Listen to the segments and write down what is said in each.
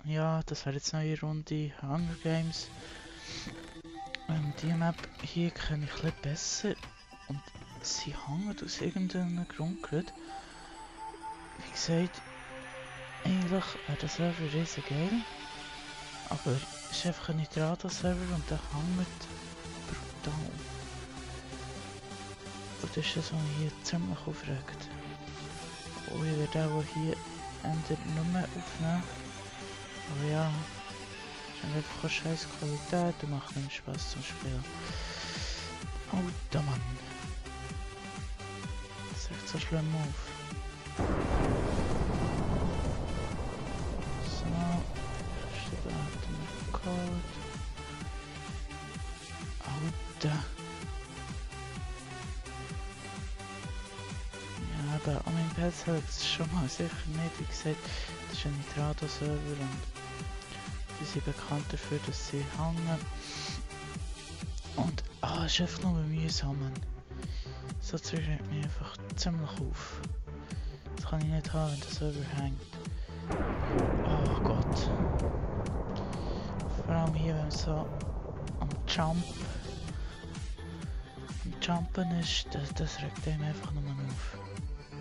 ja, das wäre jetzt eine neue Runde Hunger Games. Die Map hier kenne ich ein bisschen besser und sie hängt aus irgendeinem Grund gerade. Wie gesagt, eigentlich wäre der Server riesig geil, aber es ist einfach ein Nitrado-Server und der hängt brutal. Und das ist das, was mich hier ziemlich aufregt. Oh, ich werde auch hier ändert nur mehr aufnehmen. Aber ja, es ist einfach eine scheiß Qualität und macht nicht Spaß zum Spielen. Alter Mann. Das regt so schlimm auf. So, steht da der Code. Alter. Ja, aber an meinem PC hört es schon mal sicher nicht. Wie gesagt, das ist ein Nitrado-Server und die sind bekannt dafür, dass sie hängen. Und es ist einfach nur mühsam. So Zeug regt mich einfach ziemlich auf. Das kann ich nicht haben, wenn der Server hängt. Oh Gott. Vor allem hier, wenn man so am Jumpen ist, das regt einem einfach nur auf.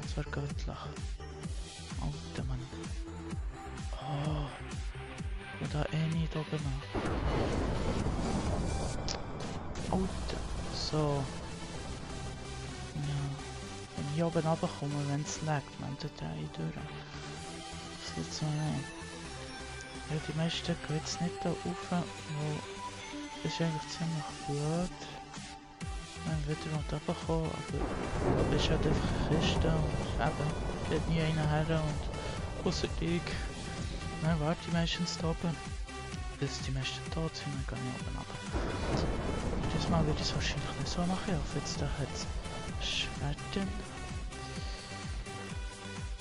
Das war göttlich. Alter Mann. Oh. Und da nicht oben an. Alter. So. Ja. Wenn ich hier oben runterkomme, wenn es laggt, man tut da durch. Das ist nicht so rein. Ja, die meisten gehen jetzt nicht da rauf, weil das ist eigentlich ziemlich blöd. Wenn wieder runterkommen, aber es ist halt einfach eine Kiste und eben, geht nie einer her und ausser ich. Dann warte ich meistens da oben, bis die meisten tot sind, dann gehe ich oben runter. Das Mal würde ich es wahrscheinlich nicht so machen, auf jetzt da hat es Schwerten.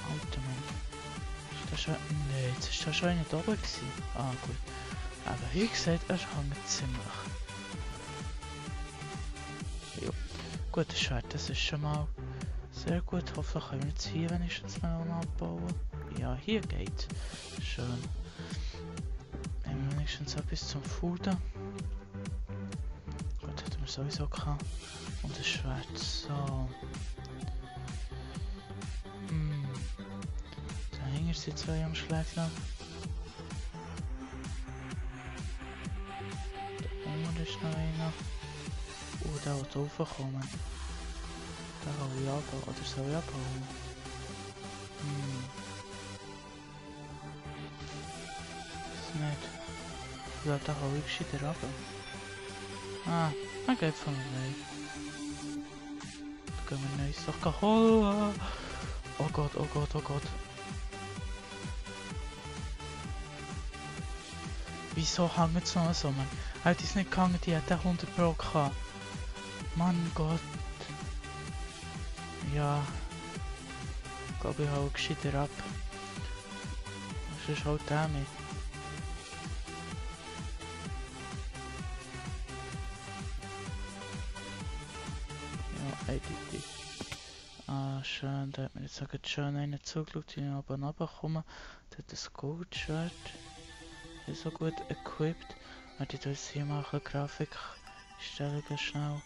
Alter Mann. Ist das schon... Nee, jetzt ist das schon nicht oben gewesen. Ah gut. Aber wie gesagt, er hängt ziemlich. Jo. Gut, das Schwert, das ist schon mal sehr gut. Hoffentlich können wir jetzt hier wenigstens mal abbauen. Ja, hier geht. Schön. Nehmen wir wenigstens etwas zum Fuden. Gut, hätten wir sowieso gehabt. Und das Schwert. So. Da hängen sie zwei am Schlägler. Da oben ist noch einer. Der wird raufkommen. Da habe ich abbauen. Oder soll ich abbauen? Nicht. Ich glaube, da kann ich gescheiter runter. Man geht von mir weg. Da gehen wir neues Sachen holen. Oh Gott, oh Gott, oh Gott. Wieso hängt es noch so, man? Hätte es nicht gehangen, die hätte 100 Pro gehabt. Mann Gott. Ja. Ich glaube, ich hau gescheiter ab. Sonst halt der mit. Ja, eindeutig. Schön, da hat mir jetzt auch schön einen zugeschaut, wie ich oben runterkomme. Der hat das Goldschwert. Ist so gut equipped. Warte, ich tue jetzt hier mal eine Grafik. Ich stelle ganz schnell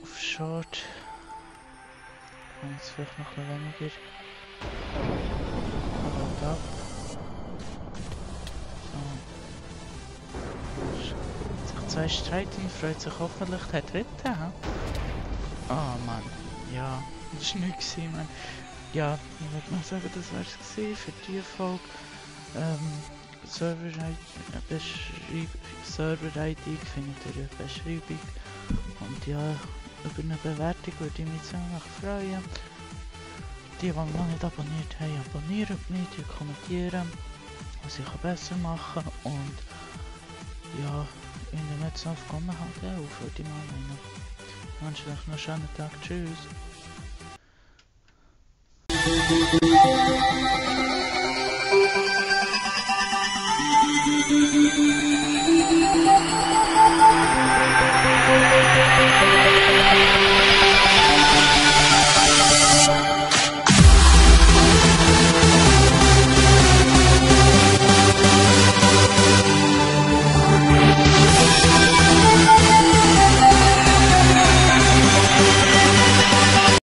auf Short. Und jetzt vielleicht noch ein weniger. Halt ab. So. Sich zwei streiten, freut sich hoffentlich der dritte. Oh Mann. Ja, das war nichts, man. Ja, ich würde mal sagen, das war es für die Folge. Server-ID findet ihr in der Beschreibung. Und ja, über eine Bewertung würde ich mich ziemlich freuen. Die noch nicht abonniert haben, abonnieren mich, die kommentieren, was ich besser machen kann. Und ja, in der letzten Aufgabe halt auch, würde ich mal meinen. Ich wünsche euch noch einen schönen Tag. Tschüss.